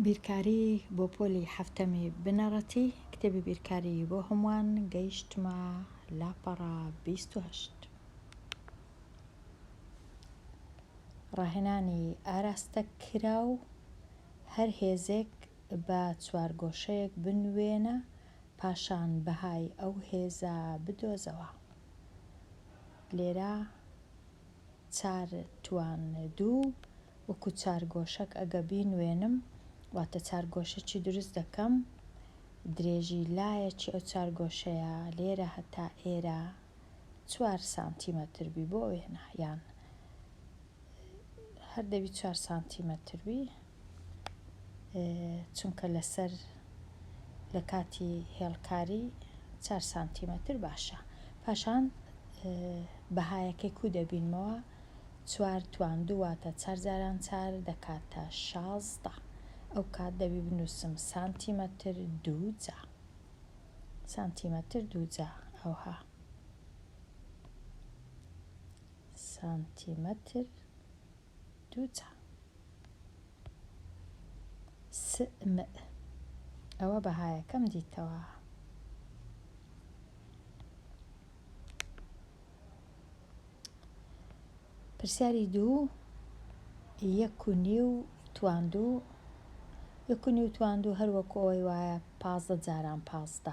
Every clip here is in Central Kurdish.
بیرکاری بۆ پۆلی حەفتەمی بنەڕەتی، کتێبی بیرکاری بۆ هەمووان، گەیشتمە لاپەڕە 28. ڕاهێنانی ئاراستەکراو، هەر هێزێک بە چوارگۆشەیەک بنوێنە، پاشان بەهای ئەو هێزە بدۆزەوە. لێرە چار توان دوو وەکو چارگۆشەک ئەگە بینوێنم واتە چارگۆشەکی دروست دەکەم درێژی لایەکی ئەو چارگۆشەیە لێرە هەتا ئێرە چوار سانتیمەتر بی بۆ وێنە یان هەر دەبی چوار سانتیمەتر بی چونکە لەسەر لە کاتی هێڵکاری چار سانتیمەتر باشە پاشان بەهایەکەی کو دەبینمەوە چوار توان دوو واتە چار جاران چار دەکاتە 16 ئەو کات دەبی بنووسم سانتیمەتر دووجا سانتیمەتر دووجا ئەوها سانتیمەتر دووجا سم ئەوە بەهایەکەم دیتەوە. پرسیاری دوو یەک و نیو تواندوو یەک و نیو تواندوو هەر وەکو ئەوەی وایە 15 جاران 15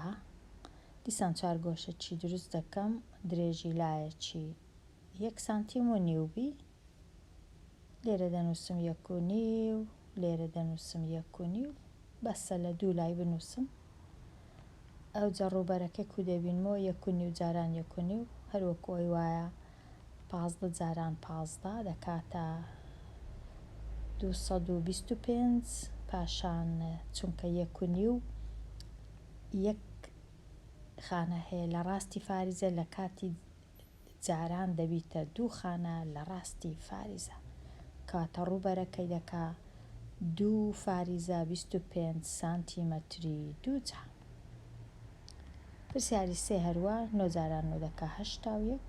دیسان چوارگۆشەکی دروست دەکەم درێژی لایەکی یەک سانتیم و نیو بی لێرە دەنووسم یەک و نیو لێرە دەنووسم یەک و نیو بەسە لە دوو لای بنووسم ئەوجا ڕووبەرەکەی کو دەبینمەوە یەک و نیو جاران یەک و نیو هەر وەکو ئەوی وایە 15 جاران 15 دەکاتە 225 پاشان چونکە یەک و نیو یەک خانە هەیە لە ڕاستی فاریزە لە کاتی جاران دەبیتە دوو خانە لە ڕاستی فاریزە کەواتە ڕووبەرەکەی دەکا دوو فاریزە 25 سانتیمەتری دووجا. پرسیاری سێ هەروا نۆ جاران نۆ دەکا 81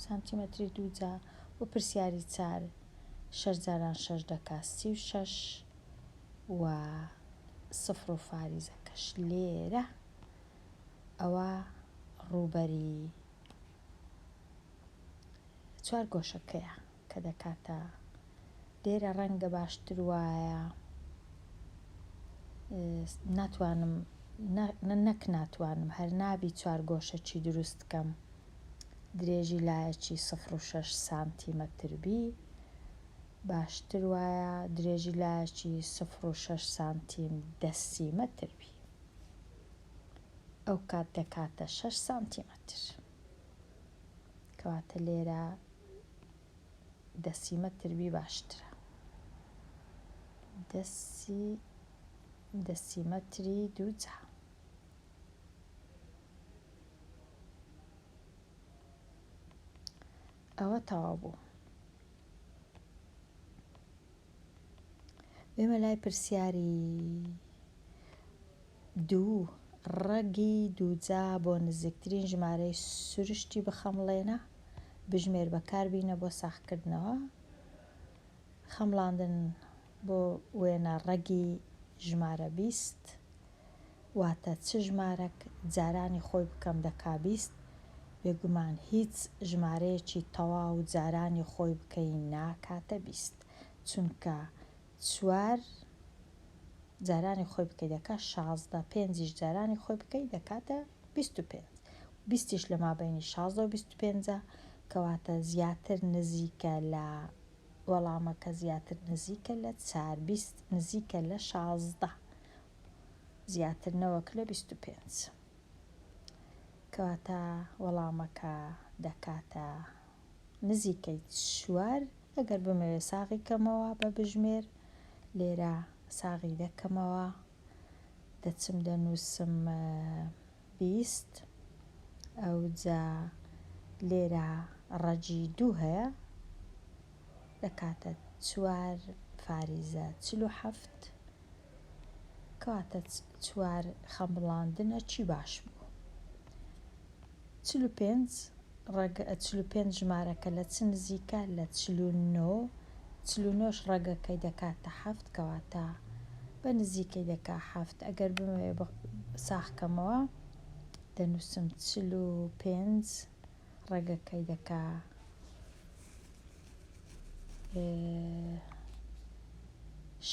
سانتیمەتری دووجا و پرسیاری چار شەش جاران شەش دەکا 36 و سفر و فاریزەکەش لێرە ئەوە ڕووبەری چوارگۆشەکەیە کە دەکاتە لێرە ڕەنگە باشتر وایە ناتوانم نەک ناتوانم هەر نابی چوارگۆشەکی دروست کەم درێژی لایەکی سفر و شەش سانتیمەتر بی باشتر وایە درێژی لایەکی سفر و شەش سانتیم دەسیمەتر بی ئەو کات دەکاتە شەش سانتیمەتر کەواتە لێرە دەسیمەتر بی باشترە دەسی دەسیمەتری دووجا ئەوە تەواو بوو بێمە لای پرسیاری دوو، ڕەگی دووجا بۆ نزیکترین ژمارەی سروشتی بخەمڵێنە، بژمێر بەکاربینە بۆ ساغکردنەوە. خەمڵاندن بۆ وێنە ڕەگی ژمارە 20 واتە چ ژمارەک جارانی خۆی بکەم دەکا 20، بێگومان هیچ ژمارەیەکی تەواو جارانی خۆی بکەی ناکاتە 20 چونکە چوار جارانی خۆی بکەی دەکا 16 پێنجیش جارانی خۆی بکەی دەکاتە 25 بیستیش لە مابەینی 16 و 25 کەواتە زیاتر نزیکە لە وەڵامەکە زیاتر نزیکە لە چار 20 نزیکە لە 16 زیاتر نەوەک لە 25 کەواتە وەڵامەکە دەکاتە نزیکەی چوار ئەگەر بمەوێ ساغی کەمەوە بە بژمێر لێرە ساغی دەکەمەوە دەچم دەنووسم 20 ئەوجا لێرە ڕەگی دوو هەیە دەکاتە چوار فاریزە 47 کەواتە چوار خەمڵاندنە چی باش بوو 45 ڕەگە 45 ژمارەکە لە چ نزیکە لە 49 49 ڕەگەکەی دەکاتە حەفت کەواتە. بە نزیکەی دەکا حەفت. ئەگەر بمەوێ ساغ کەمەوە دەنووسم 45 ڕەگەکەی دەکا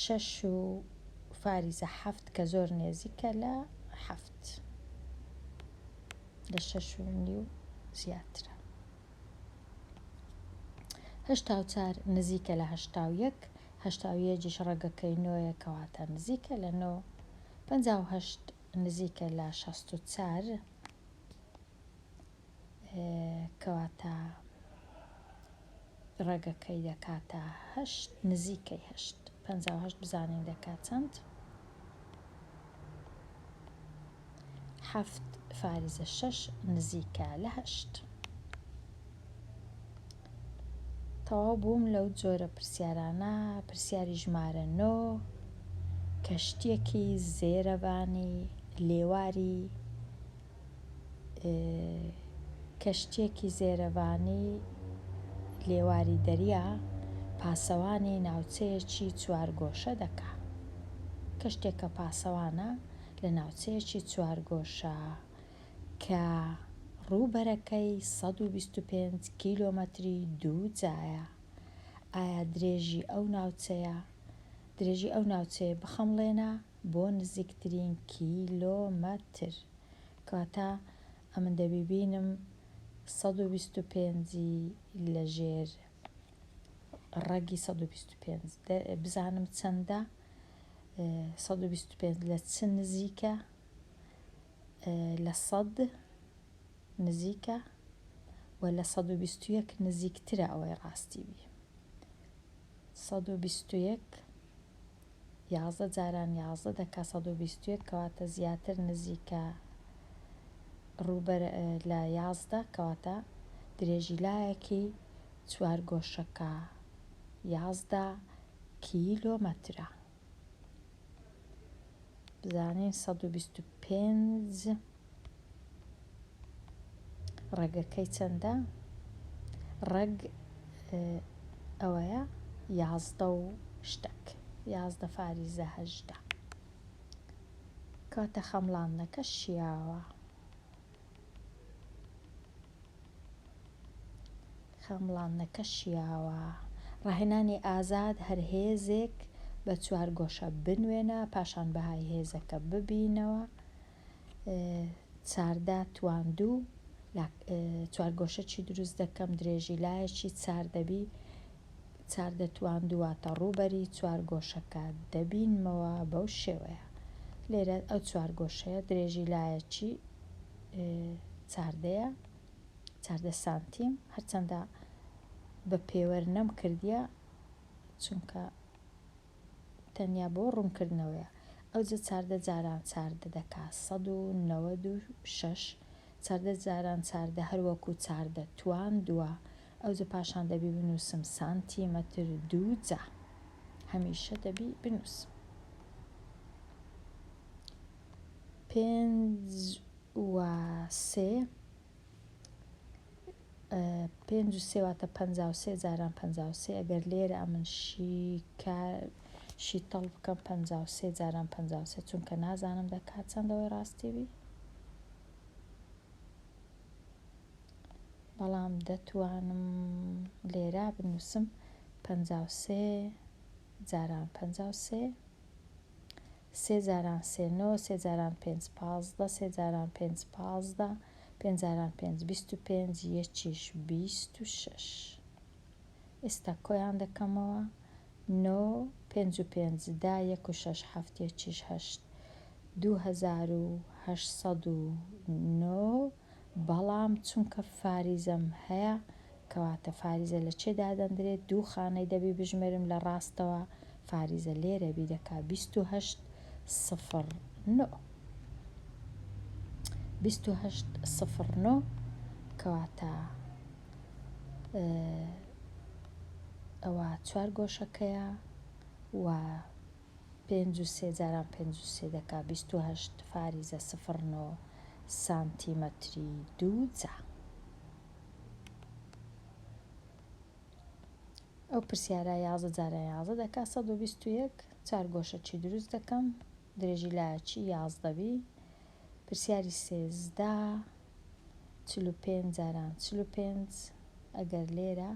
شەش و فاریزە حەفت کە زۆر نێزیکە لە حەفت لە شەش و نیو زیاترە. 84 نزیکە لە 81 81یش ڕەگەکەی نۆیە کەواتە نزیکە لە نۆ. 58 نزیکە لە 64 کەواتە ڕەگەکەی دەکاتە هەشت نزیکەی هەشت. 58 بزانین دەکات چەند؟ حەفت فاریزە شەش نزیکە لە هەشت. تەواو بووم لەو جۆرە پرسیارانە. پرسیاری ژمارە نۆ، کەشتییەکی زێرەڤانی لێواری کەشتییەکی زێرەڤانی لێواری دەریا پاسەوانی ناوچەیەکی چوارگۆشە دەکا. کەشتێکە پاسەوانە لە ناوچەیەکی چوارگۆشە کە ڕووبەرەکەی 125 کیلۆمەتری دووجایە. ئایا درێژی ئەو ناوچەیە درێژی ئەو ناوچەیە بخەمڵێنە بۆ نزیکترین کیلۆمەتر. کەواتە ئەمن دەبی بینم 125 ی لە ژێر ڕەگی 125 بزانم چەندە 125 لە چ نزیکە لە سەد نزیکە و لە 121 نزیکترە ئەوەی ڕاستی بی 121 11 جاران 11 دەکا 121 کەواتە زیاتر نزیکە ڕووبەر لە 11 کەواتە درێژی لایەکی چوارگۆشەکە 11 کیلۆمەترە. بزانین 125 ڕەگەکەی چەندە؟ ڕەگ ئەوەیە یازدە و شتەک یازدە فاریزە هەژدە کاتە خەمڵاندنەکە شیاوە. خەمڵاندنەکە شیاوە. ڕاهێنانی ئازاد هەر هێزێک بە چوارگۆشە بنوێنە پاشان بەهای هێزەکە ببینەوە. چاردە توان دوو چوارگۆشە چی دروست دەکەم درێژی لایەکی چار دەبی چاردە توان دوو واتە ڕووبەری چوارگۆشەکە دەبینمەوە بەو شێوەیە لێرە ئەو چوارگۆشەیە درێژی لایەکی چاردەیە چاردە سانتیم هەرچەندە بە پێوەر نەم کردیە چونکە تەنیا بۆ ڕوونکردنەوەیە. ئەوجە چاردە جاران چاردە دەکا 196، چاردە جاران چاردە هەر وەکوو چاردە توان دووە، ئەوجە پاشان دەبی بنووسم سانتیمەتر دووجا. هەمیشە دەبی بنووسم. پێنج و سێ. پێنج و سێ واتە 53 جاران 53 ئەگەر لێرە ئەمن شیکار شیتەڵ بکەم 53 جاران 53 چونکە نازانم دەکات چەند ئەوەی ڕاستی بی بەڵام دەتوانم لێرە بنووسم 53 جاران 53 سێ جاران سێ نۆ سێ جاران پێنج 15 سێ جاران پێنج 15 پێنج جاران پێنج 25 یەکیش 26 ئێستا کۆیان دەکەمەوە نۆ پێنج و پێنج دە یەک و شەش حەفت یەکیش هەشت 2809 بەڵام چونکە فاریزەم هەیە کەواتە فاریزە لە چێ دادەندرێت دوو خانەی دەبی بژمێرم لە ڕاستەوە فاریزە لێرە بی دەکا 28 سفر نۆ 28 سفر نۆ کەواتە ئەوە چوار گۆشەکەیە و پێنج و سێ جاران پێنج و سێ دەکا 28 فاریزە سفر نۆ سانتیمەتری دوو جا. ئەو پرسیارە 11 جاران 11 دەکا 121 چار گۆشە چی دروست دەکەم درێژی لایەکی 11 بی پرسیاری 13 45 جاران 45 ئەگەر لێرە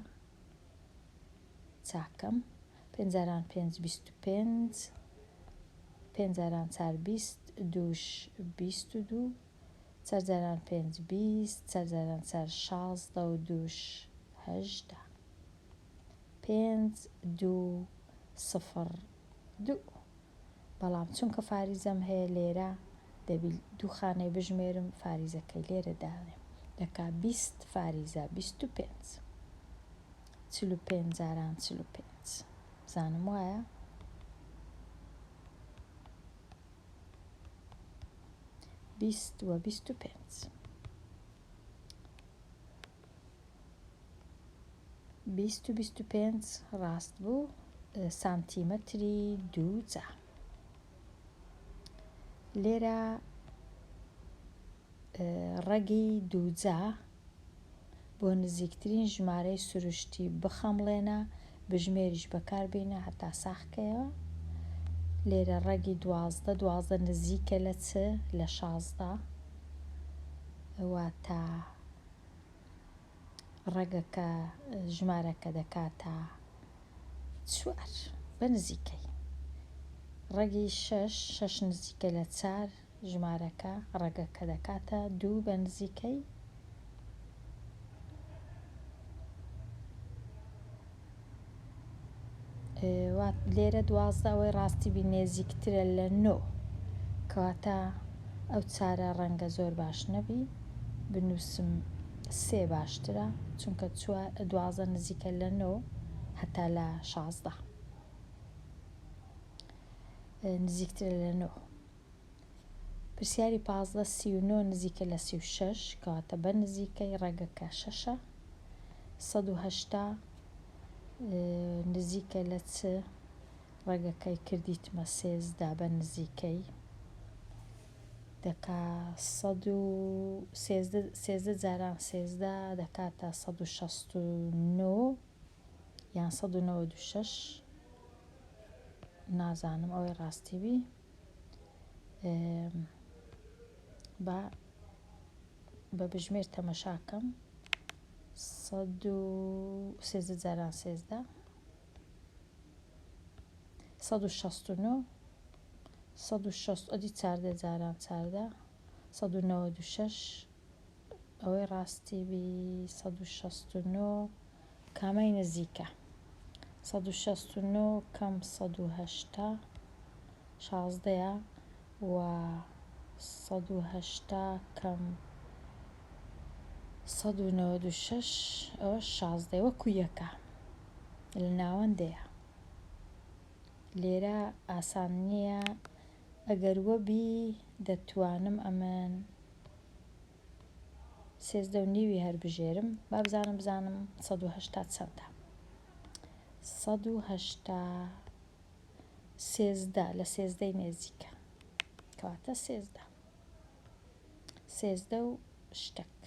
چاکەم پێنج جاران پێنج 25 پێنج جاران چار 20 دووش 22 چار جاران پێنج 20 چار جاران چار 16 و دووش 18 پێنج دوو سفر دوو بەڵام چونکە فاریزەم هەیە لێرە دەبی دوو خانەی بژمێرم فاریزەکەی لێرە دانێم دەکا 20 فاریزە 25 45 جاران 45 بزانم وایە 20 و 25 20 و 25 ڕاست بوو سانتیمەتری دووجا لێرە ڕەگی دووجا بۆ نزیکترین ژمارەی سروشتی بخەمڵێنە بژمێریش بەکاربینە هەتا ساخکەیەوە لێرە ڕەگی دوازدە دوازدە نزیکە لە چ لە شازدە واتە ڕەگەکە ژمارەکە دەکاتە چوار بە نزیکەی ڕەگی شەش شەش نزیکە لە چار ژمارەکە ڕەگەکە دەکاتە دوو بە نزیکەی لێرە دوازدە ئەوەی ڕاستی بی نێزیکترە لە نۆ کەواتە ئەو چارە ڕەنگە زۆر باش نەبی بنووسم سێ باشترە چونکە دوازدە نزیکە لە نۆ هەتا لە شازدە نزیکترە لە نۆ پرسیاری پازدە 39 نزیکە لە 36 کەواتە بە نزیکەی ڕەگەکە شەشە 180 نزیکە لە چ ڕەگەکەی کردیتمە سێزدە بە نزیکەی دەکا سەد و سێزدە سێزدە جاران سێزدە دەکاتە 169 یان 196 نازانم ئەوەی ڕاستی بی با بە بژمێر تەمەشاکەم 113 جاران سێزدە 169 160 ئەدی چاردە جاران چاردە 196 ئەوەی ڕاستی بی 169 کامەی نزیکە 169 کەم 180 شازدەیە و 180 کەم 196 ئەوە شازدەیە وەکو یەکە لە ناوەندەیە لێرە ئاسان نییە ئەگەر وەبی دەتوانم ئەمن سێزدە و نیوی هەر بژێرم با بزانم بزانم 180 چەندە 180 سێزدە لە سێزدەی نێزیکە کەواتە سێزدە سێزدە و شتەک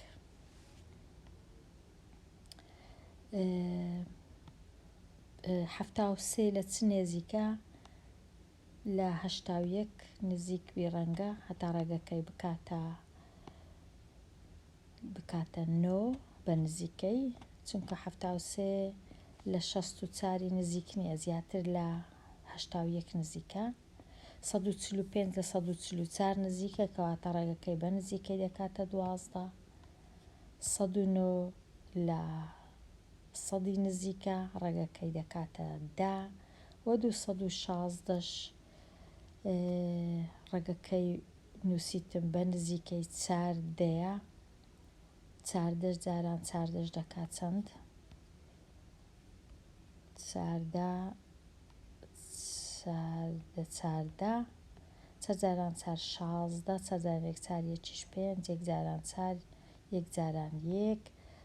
حەفتا و سێ لە چ نێزیکە لە هەشتا و یەک نزیک بی ڕەنگە هەتا ڕێگەکەی بکاتە بکاتە نۆ بە نزیکەی چونکە حەفتا و سێ لە شەست و چاری نزیک نییە زیاتر لە هەشتا و یەک نزیکە 145 لە 144 نزیکە کەواتە ڕێگەکەی بە نزیکەی دەکاتە دوازدە 109 لە سەدی نزیکە ڕەگەکەی دەکاتە دە و 216ش ڕەگەکەی نووسیتم بە نزیکەی چار دەیە چاردەش جاران چاردەش دەکات چەند؟ چاردە چاردە چاردە چار جاران چار شازدە چار جاران یەک چار یەکیش پێنج یەک جاران چار یەک جاران یەک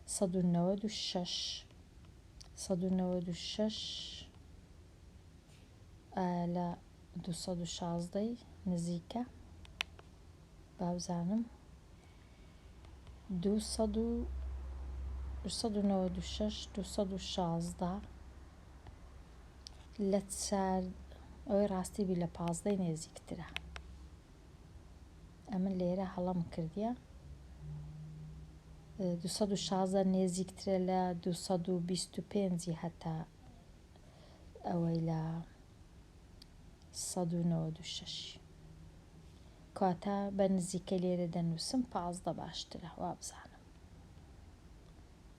196 196 ئایا لە 216 نزیکە با بزانم 296 216. لە چار ئەوەی ڕاستی بی لە پازدەی نێزیکترە. ئەمن لێرە هەڵەم کردیە. 216 نێزیکترە لە 225 هەتا ئەوەی لە 196. کەواتە بە نزیکە لێرە دەنووسم 15 باشترە وابزانم.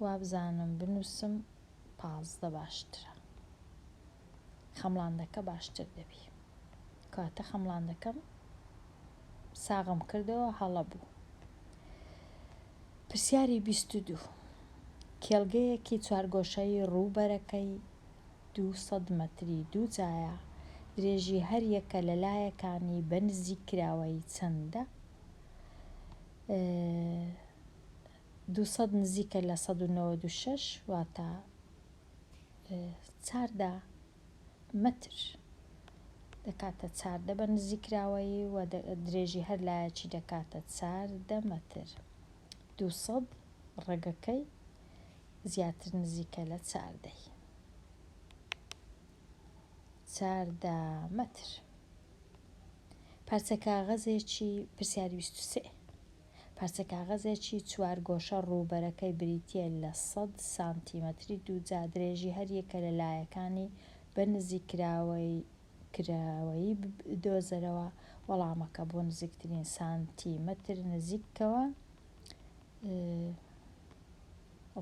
وابزانم بنووسم 15 باشترە. خەمڵاندەکە باشتر دەبی. کەواتە خەمڵاندەکەم ساغم کردەوە هەڵە بوو. پرسیاری 22. کێڵگەیەکی چوارگۆشەیی ڕووبەرەکەی 200 مەتری دووجایە، درێژی هەر یەکە لە لایەکانی بە نزیککراوەیی چەندە؟ 200 نزیکە لە 196 واتە 14 مەتر دەکاتە 14 بە نزیکراوەیی و درێژی هەر لایەکی دەکاتە 14 مەتر. 200 ڕەگەکەی زیاتر نزیکە لە چاردەی. 14 مەتر. پارچە کاغەزێکی پرسیاری 23. پارچە کاغەزێکی چوارگۆشە ڕووبەرەکەی بریتییە لە 100 سانتیمەتری دووجا درێژی هەر یەکە لە لایەکانی بە نزیککراوەیی بدۆزەرەوە، وەڵامەکە بۆ نزیکترین سانتیمەتر نزیک بکەوە.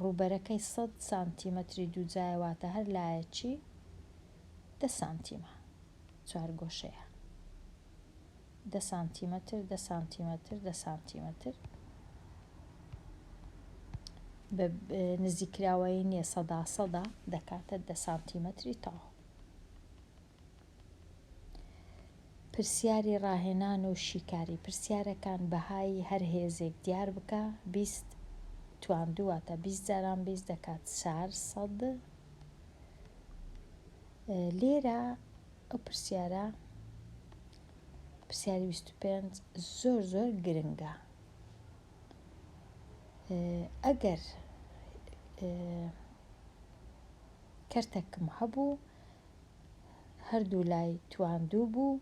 ڕووبەرەکەی 100 سانتیمەتری دووجایە واتە هەر لایەکی دە سانتیمە چوارگۆشەیە. دە سانتیمەتر دە سانتیمەتر دە سانتیمەتر بە نزیکراوەیی نییە سەدا سەدا دەکاتە دە سانتیمەتری تەواو. پرسیاری ڕاهێنان و شیکاری پرسیارەکان بەهای هەر هێزێک دیار بکە 20 تواندوو واتە 20 جاران 20 دەکات 400 لێرە ئەو پرسیارە پرسیاری 25 زۆر زۆر گرنگە ئەگەر کەرتەکم هەبوو هەردوو لای تواندوو بوو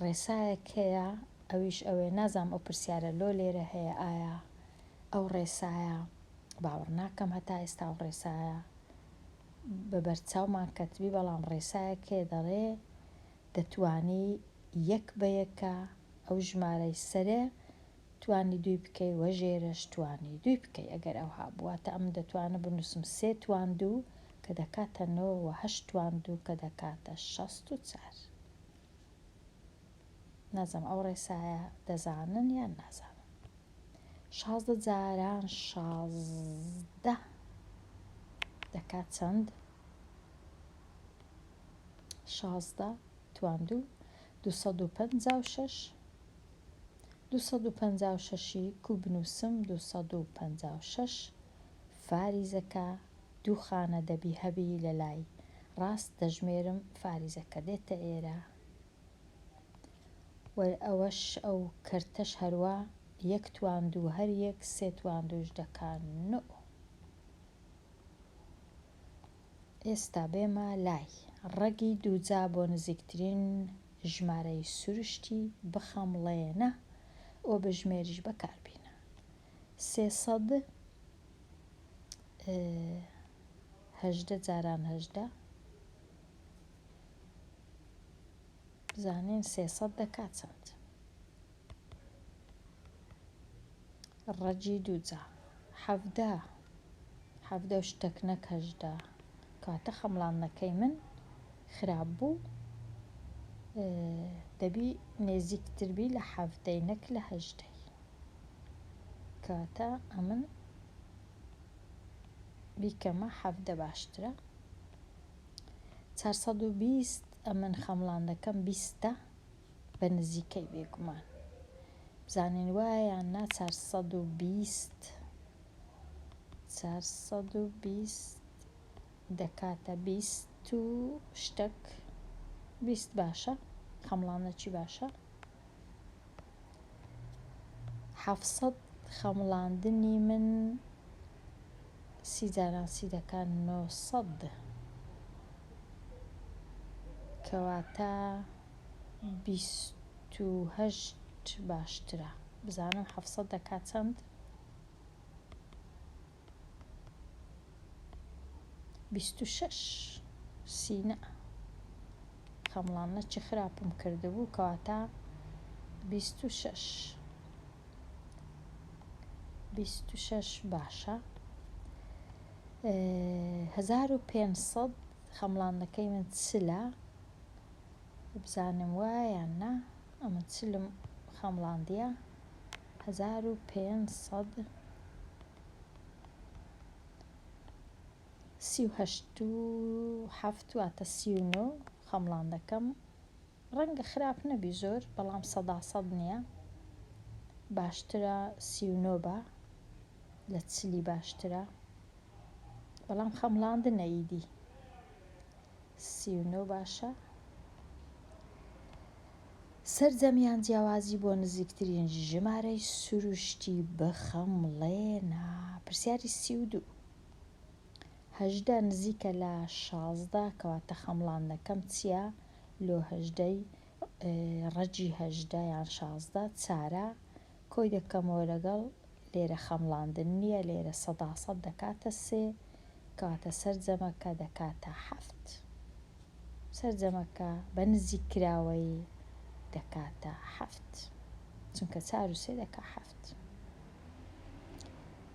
ڕێسایەک هەیە ئەویش ئەوەیە نازانم ئەو پرسیارە لۆ لێرە هەیە ئایا ئەو ڕێسایە باوەڕ ناکەم هەتا ئێستا ئەو ڕێسایە بە بەرچاومان کەتبی بەڵام ڕێسایەک هەیە دەڵێ دەتوانی یەک بە یەکە ئەو ژمارەی سەرێ توانی دووی بکەی وە ژێرەش توانی دووی بکەی ئەگەر ئەوها بوو واتە ئەمن دەتوانم بنووسم سێ توان دوو کە دەکاتە نۆ وە هەشت توان دوو کە دەکاتە 64 نازم ئەو ڕێسایە دەزانن یان نازانن 16 جاران 16 دەکات چەند؟ 16 توان دوو 256 256 ی کو بنووسم 256 فاریزەکە دوو خانە دەبی هەبی لە لای ڕاست دەژمێرم فاریزەکە دێتە ئێرە و ئەوەش ئەو کەرتەش هەروا یەک توان دوو هەر یەک سێ توان دووش دەکا نۆ. ئێستا بێمە لای ڕەگی دووجا بۆ نزیکترین ژمارەی سروشتی بخەمڵێنە و بژمێریش بەکاربینە. 300 18 جاران 18 بزانین 300 دەکات چەند؟ ڕەگی دووجا 17 17 و شتەک نەک 18 کەواتە خەمڵاندنەکەی من خراپ بوو دەبی نێزیکتر بی لە حەڤدەی نەک لە هەژدەی کەواتە ئەمن بیکەمە حەڤدە باشترە 420 ئەمن خەمڵاندەکەم بیستە بە نزیکەی بێگومان بزانین وایە یان نا 420 420 دەکاتە 20 و شتەک 20 باشە خەمڵاندنەکی باشە 700 خەمڵاندنی من سی جاران سی دەکات 900. کەواتە 28 باشترە. بزانم 700 دەکا چەند؟ 26 سینە خەمڵاندنە چ خراپم کردبوو کەواتە 26 26 باشە. 1500 خەمڵاندنەکەی من چلە بزانم وایە یان نا ئەمن چلم خەمڵاندیە 1500 38 و حەفت واتە 39 خەمڵاندەکەم ڕەنگە خراپ نەبی زۆر بەڵام سەدا سەد نییە باشترە 39 بە لە چلی باشترە بەڵام خەمڵاندنە ئیدی 39 باشە. سەرجەمیان جیاوازی بۆ نزیکترین ژمارەی سروشتی بخەمڵێنە. پرسیاری 32. 18 نزیکە لە 16 کەواتە خەمڵاندنەکەم چییە؟ لۆ هەژدەی ڕەگی 18 یان 16 چارە کۆی دەکەمەوە لەگەڵ لێرە خەمڵاندن نییە لێرە سەدا سەد دەکاتە سێ کەواتە سەرجەمەکە دەکاتە حەفت سەرجەمەکە بە نزیککراوەیی دەکاتە حەفت چونکە چار و سێ دەکا حەفت.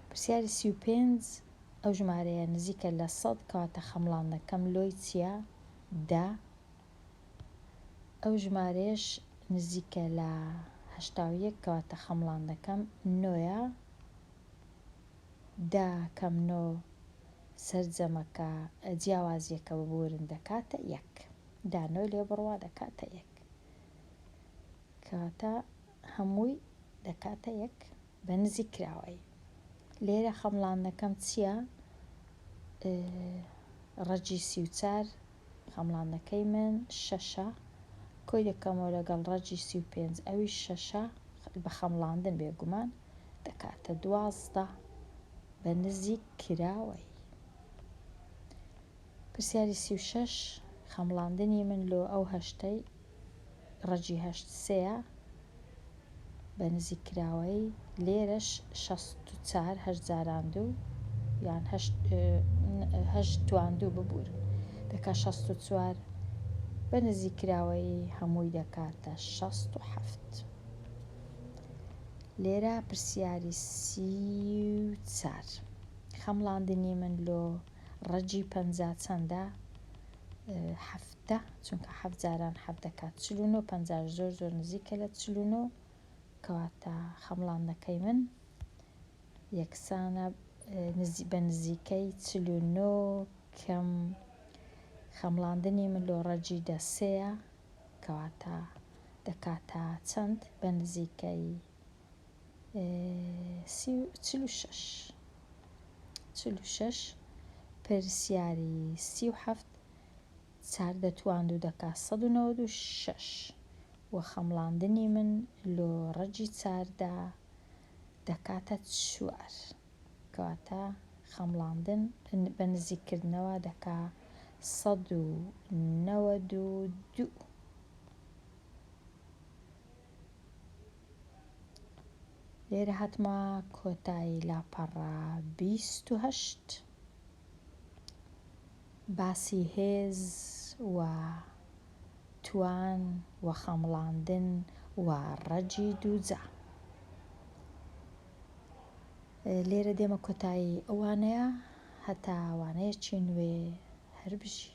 پرسیاری 35 ئەو ژمارەیە نزیکە لە سەد کەواتە خەمڵاندنەکەم لۆی چییە؟ دە ئەو ژمارەیەش نزیکە لە 81 کەواتە خەمڵاندنەکەم نۆیە دە کەم نۆ سەرجەمەکە جیاوازیەکە ببورن دەکاتە یەک دا نۆ لێ بڕوا دەکاتە یەک کەواتە هەمووی دەکاتە یەک بە نزیک کراوەیی لێرە خەمڵاندنەکەم چییە؟ ڕەگی 34 خەمڵاندنەکەی من شەشە کۆی دەکەمەوە لەگەڵ ڕەگی 35 ئەویش شەشە بە خەمڵاندن بێگومان دەکاتە 12 بە نزیک کراوەیی. پرسیاری 36 خەمڵاندنی من لۆ ئەو هەشتەی ڕەگی هەشت سێیە بە نزیک کراوەیی لێرەش 64 هەشت جاران دوو یان هەشت توان دوو ببورن دەکا 64 بە نزیک کراوەیی هەمووی دەکاتە 67. لێرە پرسیاری 34 خەمڵاندنی من لۆ ڕەگی 50 چەندە؟ حەفتە چونکە حەفت جاران حەفت دەکات 49 پەنجاش زۆر زۆر نزیکە لە 49 کەواتە خەمڵاندنەکەی من یەکسانە بە نزیکەی 49 کەم خەمڵاندنی من لۆ ڕەگی دە سێیە کەواتە دەکاتە چەند؟ بە نزیکەی 46 46 پرسیاری 37 چاردە توان دوو دەکا 196 و خەمڵاندنی من لۆ ڕەگی چاردە دەکاتە چوار کەواتە خەمڵاندن بە نزیککردنەوە دەکا 192. لێرە هاتمە کۆتایی لاپەڕە 28 باسی هێز و توان و خەمڵاندن و ڕەگی دووجا. لێرە دێمە کۆتایی ئەو وانەیە هەتا وانەیەکی نوێ هەر بژی.